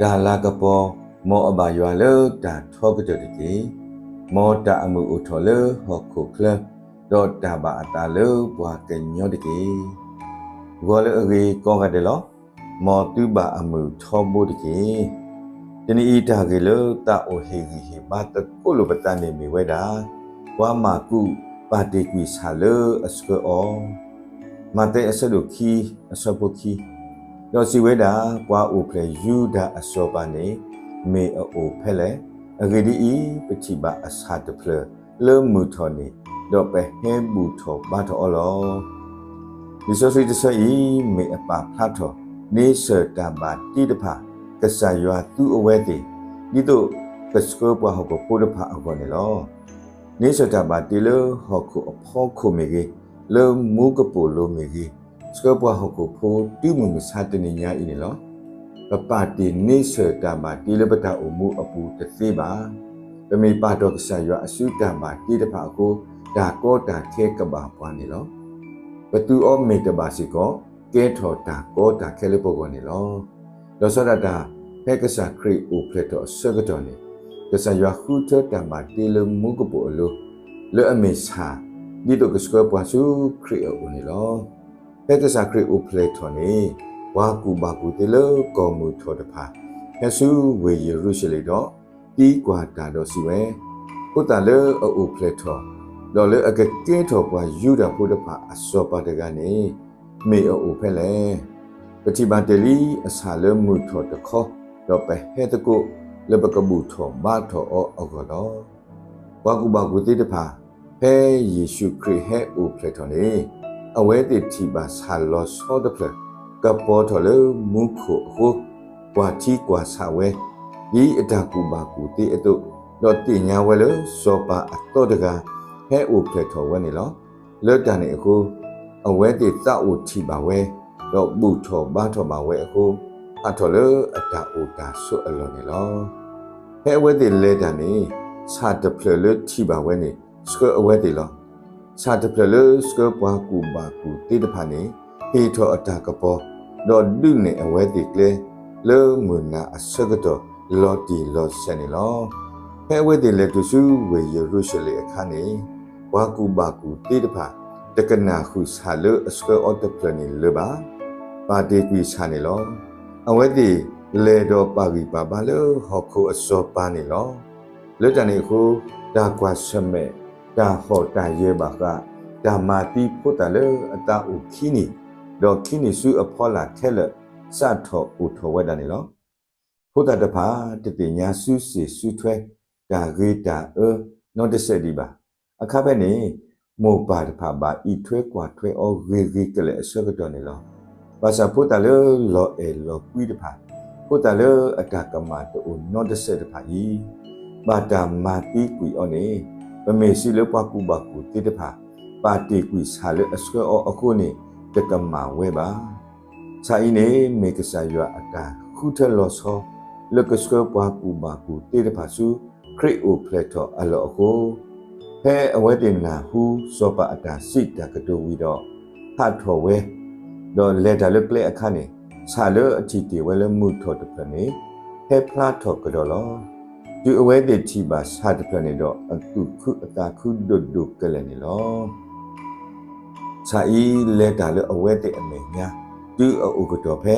တၢ်လၤကပီၤ, မ်အဘၣ်ယွၤလၢတၢ်ထီကတၢၢ်တက့ၢ်. မ်တၢ်အမုာ်အိၣ်ထီၣ်လၢဟီၣ်ခိၣ်ချၢ, ဒီးတၢ်ဘၣ်အသးလၢပှၤကညီတက့ၢ်. ဂီၤလၢအဂ့ၤကိးဂၤဒဲးလီၤ. မ်သုဘၣ်အမုာ်ထီဘိတက့ၢ်. တနံၤအံၤတၢ်ဂ့ၢ်လၢသးအိၣ်ဟ့ၣ်ဂံၢ်ဟ့ၣ်ဘါသကိးလိာ်ပသးန့ၣ်မ့ၢ်ဝဲဒၣ်, ပှၤမၢ်ကူးပာ်တ့ၢ်ကွံာ်ဆၣ်လၢအဆှၢအီၤ မးသဲအဆၢဒိၣ်ခံ, အဆၢဖိခံ, ဒီးစံးဝဲဒၣ်, ပှၤအိၣ်ဖျဲၣ်ယူဒၤအစီၤပၤန့ၣ် မ့ၢ်အအိၣ်ဖဲလဲၣ်. အဂ့ၢ်ဒ်အံၤ, ပထံၣ်ဘၣ်အဆၣ်တဖျၢၣ်လၢမုာ်ထီၣ်န့ၣ်, ဒီးပဟဲဘူၣ်ထီၣ်ဘါထီၣ်အီၤလီၤ. လံာ်စီဆှံတဆၢအံၤ မ့ၢ်အပာ်ဖျါထီၣ် န့ဆၢၣ်တၢ်ဘၣ်တ့တဖၣ် ကစၢ်ယွၤသူအဝဲသ့ၣ် ဒ်သိးကဆှၢပှၤဟီၣ်ခိၣ်ဖိတဖၣ်အဂီၢ်န့ၣ်လီၤ. န့ဆၢၣ်တၢ်ဘၣ်တ့လၢဟီၣ်ခိၣ်အဖီခိၣ်မ့ၢ်ဂ့ၤ, လၢမူကပိာ်လိၤမ့ၢ်ဂ့ၤ, ဆှၢပှၤဟီၣ်ခိၣ်ဖိတုၤမုၢ်မဆါတနံၤညါအံၤန့ၣ်လီၤ. ပပာ်တ့ၢ်န့ဆၢၣ်တၢ်ဘၣ်တ့လၢပတၢ်အိၣ်မူအပူၤတသ့ဘၣ်. ပမ့ၢ်ပာ်တီၢ်ကစၢ်ယွၤအစုတၢ်ဘၣ်တ့တဖၣ်အဃိ, တၢ်ကီတၢ်ခဲကဘၣ်ပှၤန့ၣ်လီၤ. ပသူအီၤမ့ၢ်တဘၣ်စ့ၢ်ကီး, ကဲထီၣ်တၢ်ကီတၢ်ခဲလၢပဂီၢ်န့ၣ်လီၤ. ဒီးစီၤဒၣ်တၢ် ဖဲကစၢ်ခရံာ်အိၣ်ဖျဲၣ်ထီၣ်အဆၢကတီၢ်န့ၣ်, ကစၢ်ယွၤဃုထၢတၢ်ဘၣ်တ့လၢမူကပိာ်အလိၤ, လၢအမ့ၢ်ဆၣ်, ဒ်သိးကဆှၢပှၤဆူခရံာ်အအိၣ်န့ၣ်လီၤ. ဖဲကစၢ်ခရံာ်အိၣ်ဖျဲၣ်ထီၣ်န့ၣ်, ပှၤကူၣ်ဘၣ်ကူၣ်သ့လၢကီၢ်မုၢ်ထီၣ်တဖၣ် ဟဲဆူဝ့ၢ်ယရူၤၡလ့ၣ်ဒီး သံကွၢ်တၢ်ဒီးစံးဝဲ, ဖိသၣ်လၢအအိၣ်ဖျဲၣ်ထီၣ်, ဒီးလၢအကကဲထီၣ်ပှၤယူဒၤဖိတဖၣ်အစီၤပၤတဂၤန့ၣ်, မ့ၢ်အအိၣ်ဖဲလဲၣ်. ပထံၣ်ဘၣ်တ့ၢ်လံအဆၣ်လၢမုၢ်ထီၣ်တခီ, ဒီးပဟဲသကိးလၢပကဘူၣ်ထီၣ်ဘါထီၣ်အီၤအဂီၢ်လီၤ. ပှၤကူၣ်ဘၣ်ကူၣ်သ့တဖၣ်, ဖဲယ့ၣ်ၡူးခရံာ်ဟဲအိၣ်ဖျဲၣ်ထီၣ်န့ၣ်, အဝဲသ့ၣ်ထံၣ်ဘၣ်ဆၣ်လီၤဆီတဖျၢၣ် ကပီၤထီၣ်လၢမူခိၣ်အဃိ, ကွၢ်ထံကွၢ်ဆးဝဲ, ဒ်အတၢ်ကူၣ်ဘၣ်ကူၣ်သ့အသိး, ဒီးသ့ၣ်ညါဝဲလၢစီၤပၤအသီတဂၤ ဟဲအိၣ်ဖျဲၣ်ထီၣ်ဝဲန့ၣ်လီၤ. လၢတၢ်န့ၣ်အဃိ, အဝဲသ့ၣ်သးအိၣ်ထံၣ်ဘၣ်ဝဲ, ဒီးဘူၣ်ထီၣ်ဘါထီၣ်ဘၣ်ဝဲအဃိ, ဟးထီၣ်လၢအတၢ်အိၣ်တၢ်ဆိးအလီၢ်န့ၣ်လီၤ. ဖဲအဝဲသ့ၣ်လဲၤတၢ်န့ၣ်, ဆၣ်တဖျၢၣ်လၢထံၣ်ဘၣ်ဝဲန့ၣ် ဆှၢအဝဲသ့ၣ်လီၤ. ဆၣ်တဖျၢၣ်လၢဆှၢပှၤကူၣ်ဘၣ်ကူၣ်သ့တဖၣ်န့ၣ် ဟ့ၣ်ထီၣ်အတၢ်ကပီၤ, ဒီးဒုးနဲၣ်အဝဲသ့ၣ်ကျဲ လၢမုၢ်နၤအဆၢကတီၢ် လီၤတံၢ်လီၤဆဲးန့ၣ်လီၤ. ဖဲအဝဲသ့ၣ်လဲၤတုၤဆူဝ့ၢ်ယရူၤၡလ့ၣ်အခါန့ၣ်, ပှၤကူၣ်ဘၣ်ကူၣ်သ့တဖၣ် တကနၣ်ဃုာ်ဆၣ်လၢအဆှၢအီၤတဖျၢၣ်န့ၣ်လၢၤဘၣ်. ပာ်တ့ၢ်ကွံာ်ဆၣ်န့ၣ်လီၤ. အဝဲသ့ၣ်လဲၤဒီးပာ်ဂံၢ်ပာ်ဘါလၢဟီၣ်ခိၣ်အစီၤပၤန့ၣ်လီၤ. လၢတၢ်န့ၣ်အဃိ, တၢ်ကွၢ်ဆၢၣ်မဲာ်, တၢ်ဟီၣ်တၢ်ယၢၤဘၣ်ဃး တၢ်မၤသံဖိသၣ်လၢအသးအိၣ်ခံနံၣ်, ဒီးခံနံၣ်ဆူအဖီလာ်ခဲလၢာ် စးထီၣ်အိၣ်ထီၣ်ဝဲဒၣ်န့ၣ်လီၤ. ဖိသၣ်တဖၣ် တသ့ၣ်ညါစုစ့ၣ်စုထွဲ တၢ်ဂ့ၤတၢ်အၢ နီတစဲးဒံးဘၣ်. အခါဖဲန့ၣ်, မိၢ်ပၢ်တဖၣ်ဘၣ်အံးထွဲကွၢ်ထွဲအီၤဂ့ၤဂ့ၤကလဲာ်အဆၢကတီၢ်န့ၣ်လီၤ. ဘၣ်ဆၣ်ဖိသၣ်လၢလီၤအဲၣ်လီၤကွံတဖၣ်, ဖိသၣ်လၢအတၢ်ကမၣ်တအိၣ်နီတစဲးတဖၣ်အံၤ, ဘၣ်တၢ်မၤသံကွံာ်အီၤန့ၣ်, ပမ့ၢ်စံးလၢပှၤကူၣ်ဘၣ်ကူၣ်သ့တဖၣ် ပာ်တ့ၢ်ကွံာ်ဆၣ်လၢအဆှၢအီၤအဃိန့ၣ် တကမၣ်ဝဲဘၣ်. ဆၣ်အံၤန့ၣ် မ့ၢ်ကစၢ်ယွၤအတၢ်ဃုထၢလီၤဆီ လၢကဆှၢပှၤကူၣ်ဘၣ်ကူၣ်သ့တဖၣ်ဆူ ခရံာ်အိၣ်ဖျဲၣ်ထီၣ်အလီၢ်အဃိ, ဖဲအဝဲသ့ၣ်နၢ်ဟူစီၤပၤအတၢ်စံးတၢ်ကတိၤဝံၤဒီး ဟးထီၣ်ဝဲ, ဒီးလဲၤတၢ်လၢကျဲအခါန့ၣ်, ဆၣ်လၢအထံၣ်တ့ၢ်ဝဲလၢမုၢ်ထီၣ်တဖျၢၣ်န့ၣ် ဟဲဖျါထီၣ်ကဒီးလီၤ. တုၤအဝဲသ့ၣ်ထံၣ်ဘၣ်ဆၣ်တဖျၢၣ်န့ၣ်ဒီး အသူၣ်ခုအသးခုဒိၣ်ဒိၣ်ကလဲာ်န့ၣ်လီၤ. ဆၣ်အံၤလဲၤတၢ်လၢအဝဲသ့ၣ်အမဲာ်ညါ, တုၤအအိၣ်ကတီၢ်ဖဲ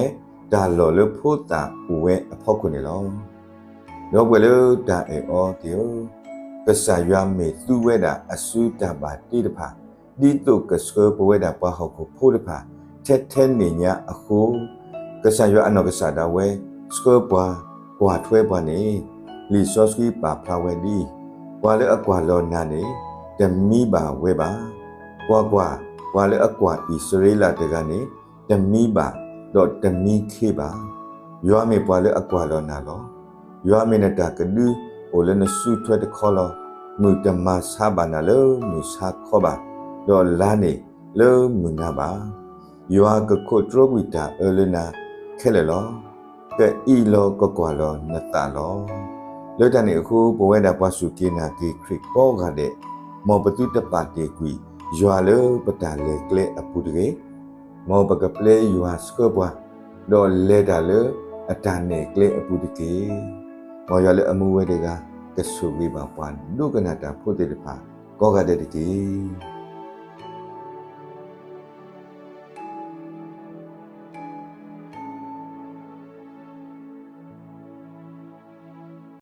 တၢ်လီၢ်လၢဖိသၣ်အိၣ်ဝဲအဖီခိၣ်န့ၣ်လီၤ. ဒီပုၢ်ဝဲၢ်လၢတၢ်အဲၣ်အီၤသ့ၣ်ဧၢ, ကစၢ်ယွၤမ့ၢ်သူဝဲဒၣ်အစုတၢ်ဘၣ်တ့တဖၣ်, ဒ်သိးကဆှၢပဝဲဒၣ်ပှၤဟီၣ်ခိၣ်ဖိတဖၣ် ထဲထဲန့ၣ်ညါအဃိ, ကစၢ်ယွၤအနီၢ်ကစၢ်ဒၣ်ဝဲ ဆှၢပှၤကွၢ်ထွဲပှၤန့ၣ်, လံာ်စီဆှံပာ်ဖျါဝဲဒ်အံၤ, ပှၤလၢအကွၢ်လီၤနၤန့ၣ် တမံဘၣ်ဝဲဘၣ်. ကွၢ်ကွၢ်, ပှၤလၢအကွၢ်အံၣ်စရ့လးတဂၤန့ၣ် တမံဘၣ်, ဒီးတမံခ့ဘၣ်. ယွၤမ့ၢ်ပှၤလၢအကွၢ်လီၤနၤလီၤ. ယွၤမ့ၢ်နတၢ်ကဒုအိၣ်လၢနစုထွဲတခီလီၤ. မုၢ်တမၤဆါဘၣ်နၤလၢမုၢ်ဆါခီဘၣ်, ဒီးလါန့ၣ်လၢမုၢ်နၤဘၣ်. ယွၤကခိးတြီကွံာ်တၢ်အၢလၢနၤခဲလၢာ်လီၤ. ကအံးလီၤကကွၢ်လီၤနသးလီၤ. လၢတၢ်န့ၣ်အဃိ ပဝဲဒၣ်ပှၤစူၢ်က့ၤနာ်က့ၤခရံာ်ကိးဂၤဒဲး, မ်ပသုတပာ်တ့ၢ်ကွံာ်ယွၤလၢပတၢ်လဲၤကျဲအပူၤတဂ့ၤ. မ်ပကပျဲယွၤဆှၢပှၤ, ဒီးလဲၤတၢ်လၢ အတၢ်နဲၣ်ကျဲအပူၤတက့ၢ်. မ်ယွၤလၢအမူဝဲတဂၤ ကဆိၣ်ဂ့ၤဘၣ်ပှၤဒိကနၣ်တၢ်ဖိသ့ၣ်တဖၣ်ကိးဂၤဒဲးတက့ၢ်.